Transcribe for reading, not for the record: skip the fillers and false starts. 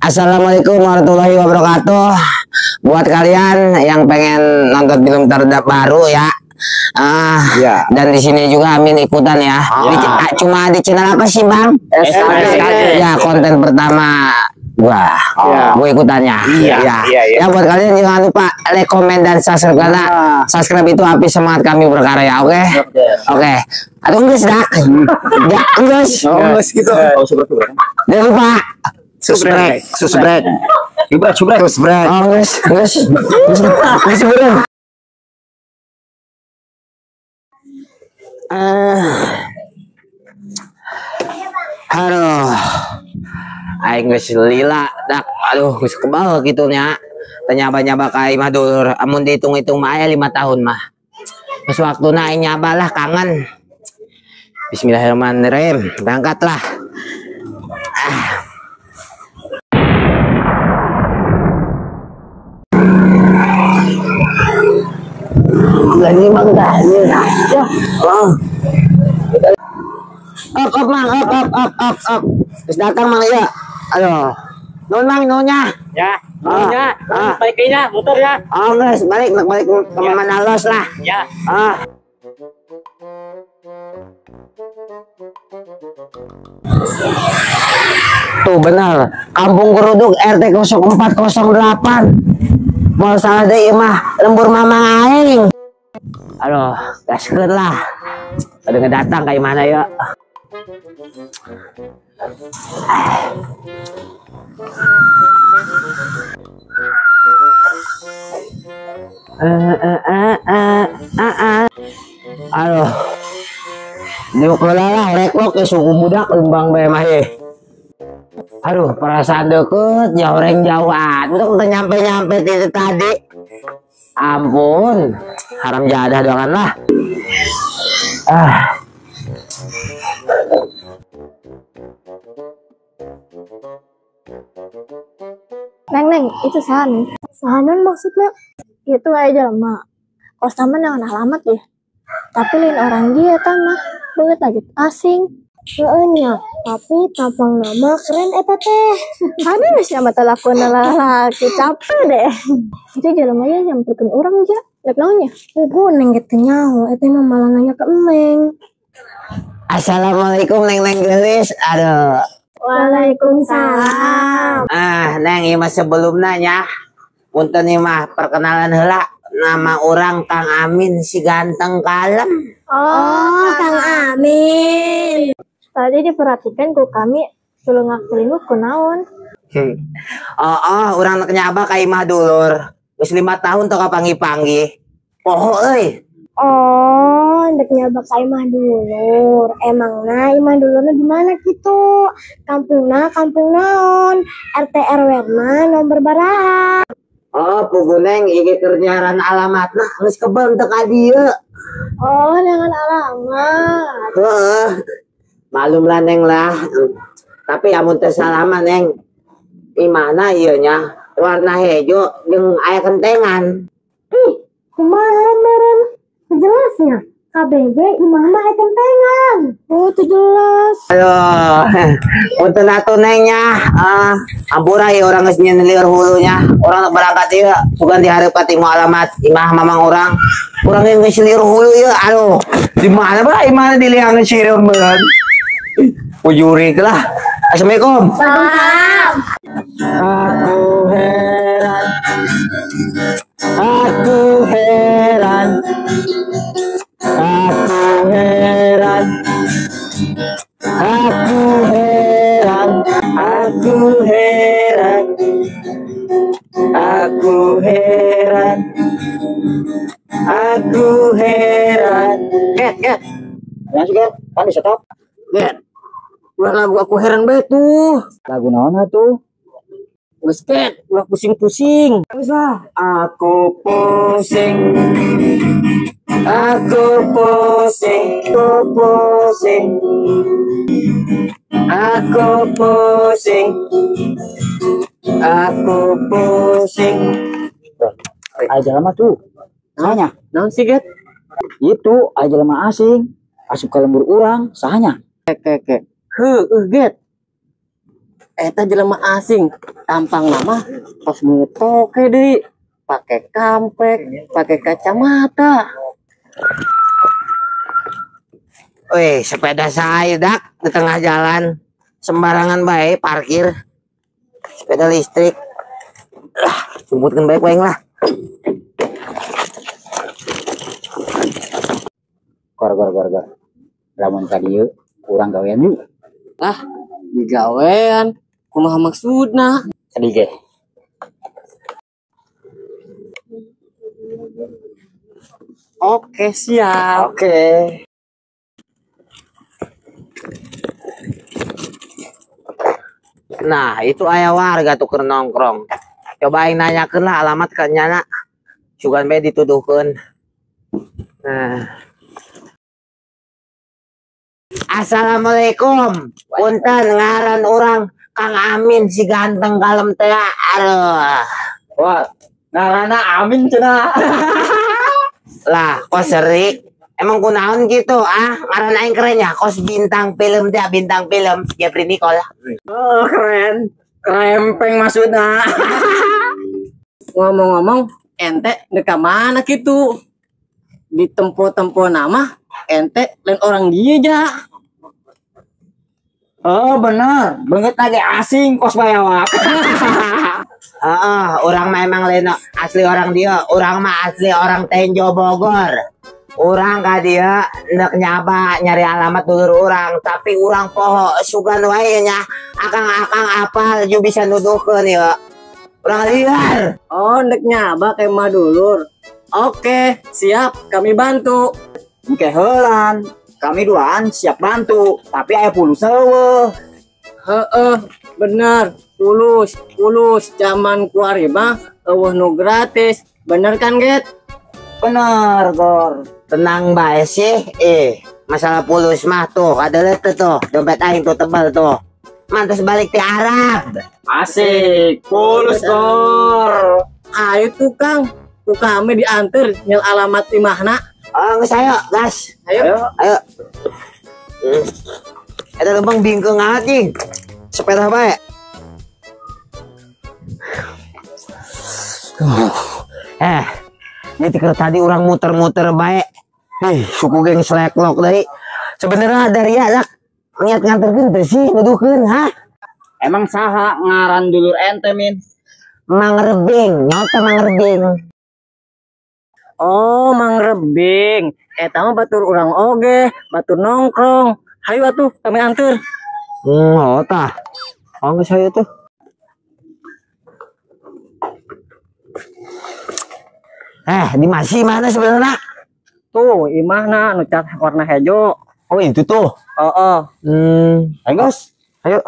Assalamualaikum warahmatullahi wabarakatuh. Buat kalian yang pengen nonton film terbaru ya. Ah, Ya. Dan di sini juga Amin ikutan ya. Cuma di channel apa sih, Bang? SKD. Ya, konten pertama gua. Ya. Gua ikutannya. Iya, Ya. iya. Ya, buat kalian jangan lupa like, komen dan subscribe karena subscribe itu api semangat kami berkarya, oke? Oke. Atau enggak, dak? Enggak, enggak. Oh, enggak gitu. Oh, subrek, subrek. Jangan lupa. Subrek, subrek. Subrek, subrek. Subrek. Oh, enggak, enggak. Enggak, enggak, bro. Aduh. Aing geus lila dak. Aduh, geus kebal gitu nya. Teu nyaba-nyaba ka imah dulur. Amun dihitung-hitung mah aya 5 tahun mah. Geus waktuna aing nyaba lah, kangen. Bismillahirrahmanirrahim. Berangkatlah. Ah. Lagi mang tanya. Oh. Op, op, mang, op, op, op, op, op. Terus datang mang ya. Aduh. Nun mang, nunnya. Ya, nunnya. Ah. Balik nya, motor ya. Oh, guys, balik, balik ke Manalos lah. Ya. Ah. Tuh benar, Kampung Geruduk RT 0408. Mau salah deh mah, lembur mama aing. Aduh, gaskeun lah. Aduh, ngedatang kayak mana ya? Eh, eh, eh, eh, eh, eh. Aduh. Diuk lah, reklok ke suku budak lembang bae mah ye. Aduh, perasaan deket, jauh reng jauhan. Untuk udah nyampe-nyampe titik tadi. Ampun, haram jadah doangan lah. Ah. Neng, neng, itu sahan. Sahanan maksudnya? Itu aja lama. Kos taman yang alamat ya. Tapi lain orang dia mah banget lagi asing. Heeh nya, tapi tampang nama keren eta teh. Ada sih sama lakuan laki capek deh. Itu jalan aja nyamperkeun orang aja. Rek naonnya? Puguh neng ge teu nyaho, eta mah malah nanya ke emeng. Assalamualaikum neng neng gelis. Aduh. Waalaikumsalam. Ah, neng ieu mah sebelumna nya. Punten ieu mah perkenalan heula. Nama orang Kang Amin si ganteng kalem. Oh, Kang Amin. Tadi diperhatikan ku kami tulungak-tulinguk kunaon. Oh, urang nek nyaba ka imah dulur. Geus 5 tahun teu kapanggih-panggih. Poho euy. Oh, ndek nyaba ka imah dulur. Emangna imah dulurna di mana kitu? Kampungna kampung naon? RT RW na nomor baraha? Oh, puguh neng ieu keur nyaran alamatna geus kebel teu ka dieu. Oh, dengan alamat. Heeh. Malum lah neng lah. Tapi amun teu salaman neng. Imahna ieu nya warna hejo jeung aya kentengan. Ih, kumaha meureun? Jelasnya KBG imah mah aya kentengan. Oh, itu jelas. Aduh, punten atuh neng nya. Ah, ampura ya orang geus nyieun lieur hulunya. Urang berangkat ieu bukan dihareup ka timu alamat imah mamang urang. Urang geus lieur hulu ieu. Aduh, di mana bah imahna diliang sireum meureun. Pujurik lah. Assalamualaikum. Waalaikumsalam. Aku heran. Aku heran. Aku heran. Aku heran. Aku heran. Aku heran. Aku heran. Get, get. Ya sih, get. Kan di stop. Get. Ulah lagu aku heran bae tuh. Lagu naon atuh? Geus get, ulah pusing-pusing. Geus lah. Aku pusing. Aku pusing, aku pusing. Aku pusing. Aku pusing. Aya jelema tuh. Sahanya? Naon sih, Get? Itu aya jelema asing. Asup ka lembur urang, sahanya? Kek, kek. Heueuh, Get. Eta jelema asing, tampang nama kos mutoke deui, pake kampek, pake kacamata. Weh, sepeda saya dak di tengah jalan sembarangan baik parkir. Sepeda listrik. Lah, jemputkeun baik wae lah. Gor gor gor gor. Lamun ka dieu urang gawean yuk. Lah, digawean kumaha maksudna? Tadi ge. Oke, siap. Oke. Nah, itu aya warga tuh keur nongkrong. Coba aing nanyakeun lah alamat ka nyana. Sugan bae dituduhkeun. Nah. Assalamualaikum. Punten ngaran urang Kang Amin si ganteng kalem teh. Aduh. Wah, ngaranna Amin cenah. Lah, kok seri? Emang kunaon gitu ah? Ngaran aing keren ya, kos bintang film teh, bintang film Jefri Nichol. Oh, keren. Krempeng maksudna. Ngomong-ngomong, ente deka mana gitu? Di tempo-tempo nama ente lain orang dia ja. Oh, bener. Banget lagi asing kos bayawak. Heeh, orang mah emang lain asli orang dia, orang mah asli orang Tenjo Bogor. Orang ka dia nek nyaba nyari alamat dulur orang, tapi urang poho sugan wae nya akang-akang apal ju bisa nuduhkeun ya. Urang liar. Oh, nek nyaba ke mah dulur. Oke, siap, kami bantu. Oke, heulan. Kami duaan siap bantu, tapi aya pulus eueuh. Heeh, bener. Pulus, pulus zaman kuari mah eueuh nu gratis. Bener kan, Get? Bener, Gor. Tenang bae sih. Masalah pulus mah tuh, ada tuh, dompet aing tuh tebal tuh. Mantas balik ti Arab. Asik, pulus, Gor. Ayo tuh, Kang. Ku kami diantar nyel alamat imahna. Oh, geus ayo, gas. Ayo. Ayo. Eta lempeng bingkeung anjing. Sepeda bae. Ini tiker tadi orang muter-muter bae. Suku geng seleklok dari. Sebenarnya dari ya, dak. Niat nganterkeun teh sih nuduhkeun, ha? Emang saha ngaran dulur ente, Min? Mang Rebing, nyata Mang Rebing. Oh, Mang Rebing. Eta mah batur urang oge, batur nongkrong. Hayu atuh, kami anter. Oh tah. Oh, geus hayu tuh. Di masih mana sebenarnya? Tuh, imahna nu cat warna hejo. Oh, itu tuh. Heeh. Ayo, guys. Ayo.